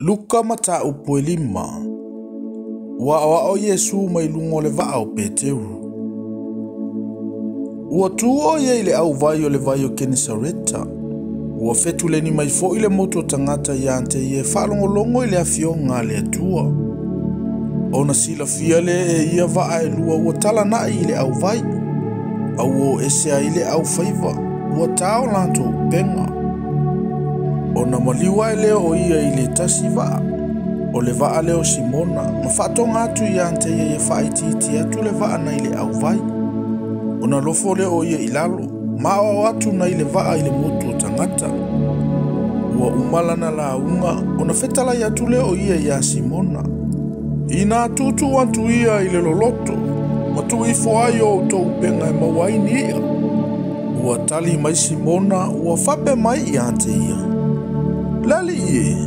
Luka mataupu e 5. Ua aoao Iesu mai luga o le vaa o Peteru. Ua tu o ia i le auvai o le vai o Kenesareta. Ua fetuleni mai foi le motu o tagata ia te ia e faalogologo i le afioga a le Atua. Ona silafia lea e ia vaa e lua ua talanai i le auvai. A ua o ese ai le aufaiva, ua tao latou upega. Ona maliu ae lea o ia i le tasi vaa, o le vaa lea o Simona, ma faatoga atu ia te ia ia faaitiiti atu le vaa nai le auvai. Ona lofo lea o ia i lalo, ma aoao atu nai le vaa i le motu o tagata. Ua uma lana lauga, ona fetalai atu lea o ia ia Simona. Ina tuutuu atu ia i le loloto, ma tuu ifo ai o outou upega e maua ai ni i'a. Ua tali mai Simona, ua faapea mai ia te ia. Le Alii e,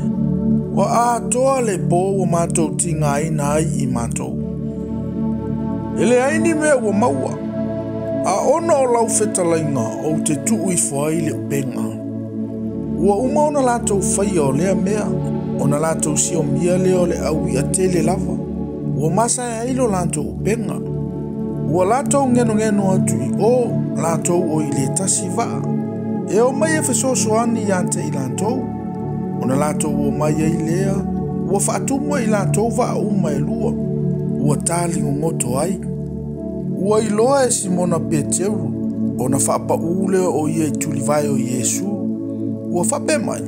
ua atoa le po ua matou tigaina ai i matou. E leai ni mea ua maua, a ona o lau fetalaiga ou te tuu ifo ai le upega. Ua uma ona latou faia o lea mea, ona latou siomia lea o le au i'a tele lava, ua masae ai lo latou upega. Ua latou genogeno atu i o, latou o i le tasi vaa. E o mai e fesoasoani ia te i latou. Ona latou o mai ai lea, ua faatumu e i latou vaa uma e lua, ua tali gogoto ai. Ua iloa e Simona Peteru, ona faapaū lea o ia i tulivae o Iesu. Ua faapea mai,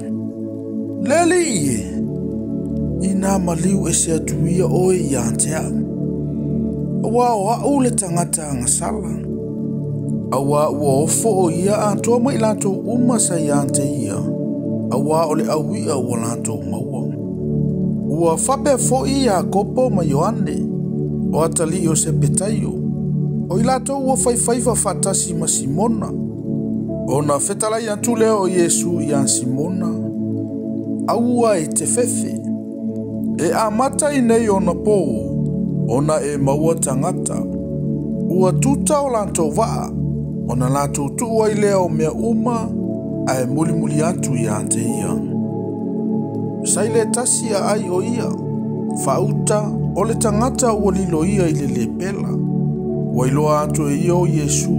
Le Alii e, ina maliu ese atu ia oe ia te au. Aua o au le tagata agasala. Aua ua ofo o ia atoa ma i latou uma sa ia te ia, aua o le au i'a ua latou maua. Ua faapea foi Iakopo ma Ioane, o atalii o Sepetaio, o i latou ua faifaiva faatasi ma Simona. Ona fetalai atu lea o Iesu ia Simona, aua e te fefe, e amata i nei ona po, ona e maua tagata. Ua tuta o latou vaa, ona latou tuu ai lea o mea uma, ae mulimuli atu ia te ia. Sa i le tasi aai o ia, faauta o le tagata ua lilo ia i le lepela. Ua iloa atu e ia o Iesu,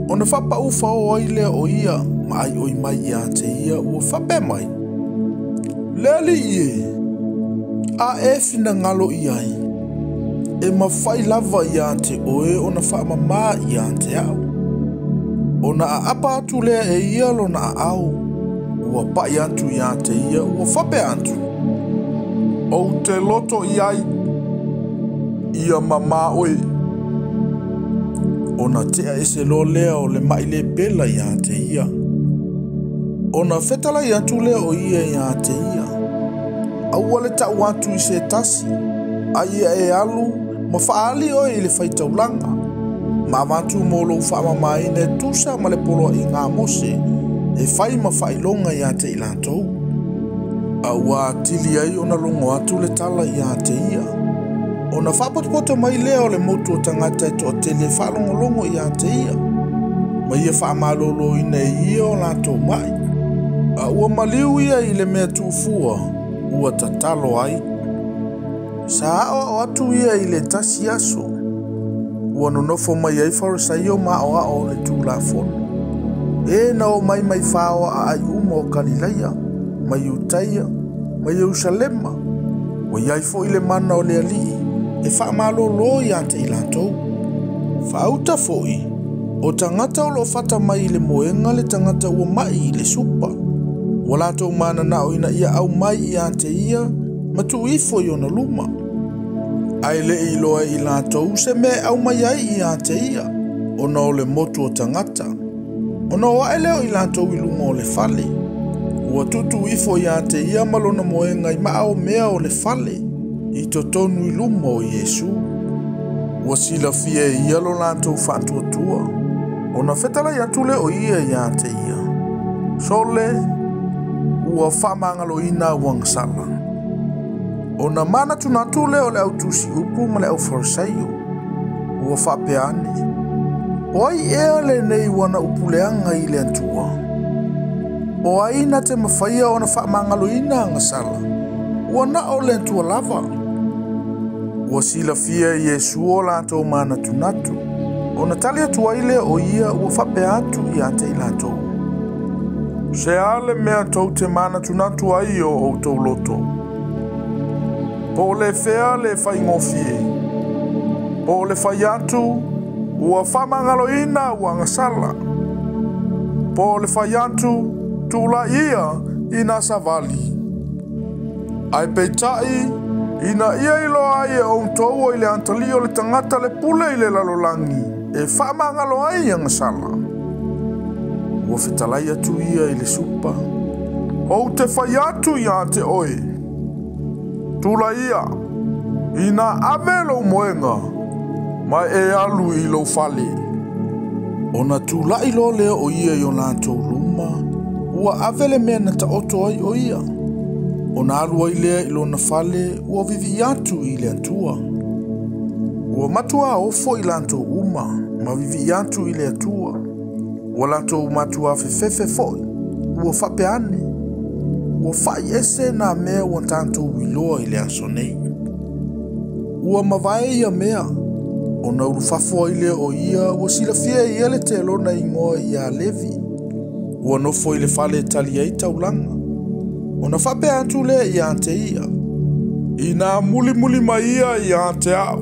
ona faapaufa o ai lea o ia, ma aioi mai ia te ia ua faapea mai. Le Alii e, a e finagalo i ai, e mafai lava ia te oe ona faamama ia te au. Ona aapa atu lea e ia lona aao, ua pai atu ia te ia ua faapea atu. Ou te loto i ai, ia mamā oe. Ona tea ese loa lea o le mai lepela ia te ia. Ona fetalai atu lea o ia ia te ia. Aua le tau atu i se tasi, a ia e alu ma faali oe i le faitaulaga. Ma avatu mo lou faamamaina e tusa ma le poloaiga a Mose, e fai ma faailoga ia te i latou. A ua atili ai ona logo atu le tala ia te ia. Ona faapotopoto mai lea o le motu o tagata e toatele e faalogologo ia te ia. Ma ia faamaloloina e ia o latou mai. A ua maliu ia i le mea tuufua, ua tatalo ai. Sa aoao atu ia i le tasi aso. Ua nonofo mai ai Farisaio ma aoao o le Tulafono. E na o mai mai whaoa a ai uma o Kalilaia, mai Iutaia, mai Ierusalema. Ua iai foi le mana o le Alii, e faamalolo ia te i latou. Faauta foi, o tagata o loo fata mai i le moega le tagata ua mai i le supa. Ua latou mananao ina ia aumai ia te ia, ma tuu ifo i ona luma. Ae le i iloa e i latou se mea e aumai ai ia te ia, ona o le motu o tagata. Ona o ae lea o i latou i luga o le fale. Ua tuutuu ifo ia te ia ma lona moega i maaomea o le fale, i totonu i luma o Iesu. Ua silafia e ia lo latou faatuatua. Ona fetalai atu lea o ia ia te ia. Sole, ua faamagaloina au agasala. Ona manatunatu lea o le autusi upu ma le aufarisaio. Ua faapea ane, o ai ea lenei ua na upuleaga i le Atua? O ai na te mafaia ona faamagaloina agasala, Ua na o le Atua lava. Ua silafia e Iesu o latou manatunatu, ona tali atu ai lea o ia ua faapea atu ia te i latou. Se a le mea tou te manatunatu ai o outou loto? Po o le fea le faigofie? Po o le fai atu, ua faamagaloina ua agasala? Po o le fai atu, tula'i ia ina savali? Ae peitai, ina ia iloa ai e outou o i le atalii o le tagata le pule i le lalolagi, e faamagalo ai agasala. Ua fetalai atu ia i le supa. Ou te fai atu ia te oe. Tula'i ia, ina ave lou moega, ma e alu i lou fale. Ona tula'i loa lea o ia i o latou luma, ua ave le mea na taoto ai o ia. Ona alu ai lea i lona fale, ua vivi'i atu i le Atua. Ua matuā ofo i latou uma, ma vivi'i atu i le Atua. Ua latou matuā fefefe foi, ua faapea ane, ua fa'i ese nā mea ua tatou iloa i le aso nei. Ua mavae ia mea, ona ulufafo ai lea o ia, ua silafia e ia le telona igoa ia Levi. Ua nofo i le fale e tali ai taulaga. Ona faapea atu lea ia te ia, ina mulimuli mai ia ia te au.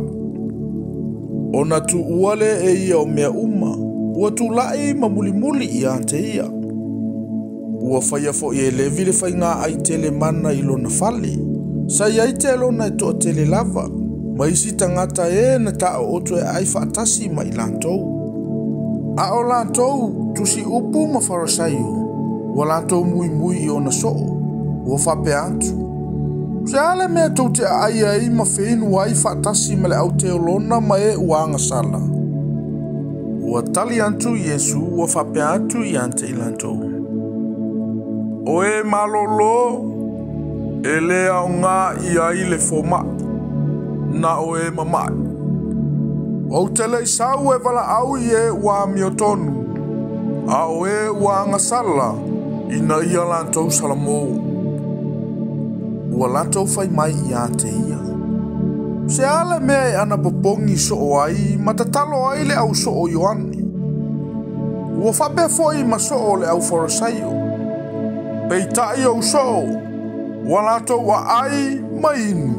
Ona tuua lea e ia o mea uma, ua tula'i ma mulimuli ia te ia. Ua faia foi e Levi le faiga ai tele mana i lona fale. Sa iai telona e toatele lava, ma isi tagata e na taooto e ai faatasi ma i latou. A o latou, tusi upu ma Farisaio, ua latou muimui i ona soo, ua faapea atu. Se a le mea tou te aai ai ma feinu ai faatasi ma le au teolona ma e ua agasala? Ua tali atu Iesu ua faapea atu ia te i latou. O e malolo, e le aoga i ai le foma'i, na o e mama'i. Ou te le i sau e valaau i e ua amiotonu, a o e ua agasala, ina ia latou salamo. Ua latou fai mai ia te ia. Se a le mea e anapopogi soo ai, ma tatalo ai le au soo o Ioane. Ua faapea foi ma soo o le au Farisaio. Peitai ou soo, ua latou aai ma inu.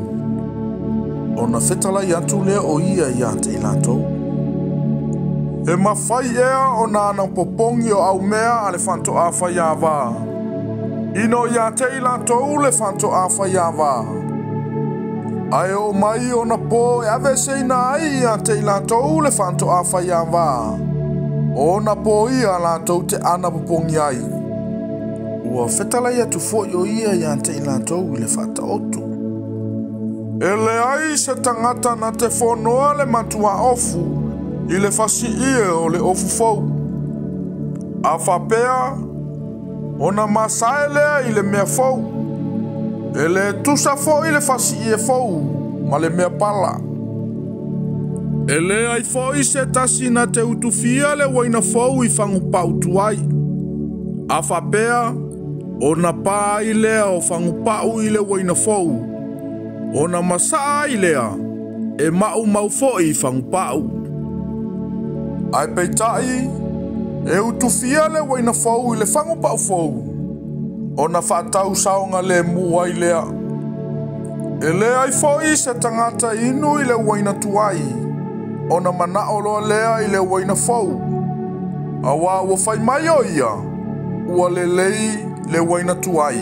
Ona fetalai atu lea o ia ia te i latou. E mafai ea ona anapopogi o au mea a le faatoa faiava. Ina o ia te i latou le faatoa faiava. Ae oo mai ona po e aveeseina ai ia te i latou le faatoa faiava. O ona po ia latou te anapopogi ai. Ua fetalai atu foi o ia ia te i latou i le faataoto. E leai se tagata na te fonoa le matuaofu i le fasiie o le ofu fou. A faapea, ona masae lea i le mea fou. E le tusa foi le fasiie fou ma le mea pala. E leai foi se tasi na te utufia le uaina fou i fagupau tuai. A faapea, ona pa ai lea o fagupau i le uaina fou. Ona masaa ai lea, e maumau foi i fagupau. Ae peitai, e utufia le uaina fou i le fagupau fou. Ona faatau saogalemu ai lea. E leai foi se tagata inu i le uaina tuai, ona manao loa lea i le uaina fou. Auā ua fai mai o ia, ua lelei le uaina tuai.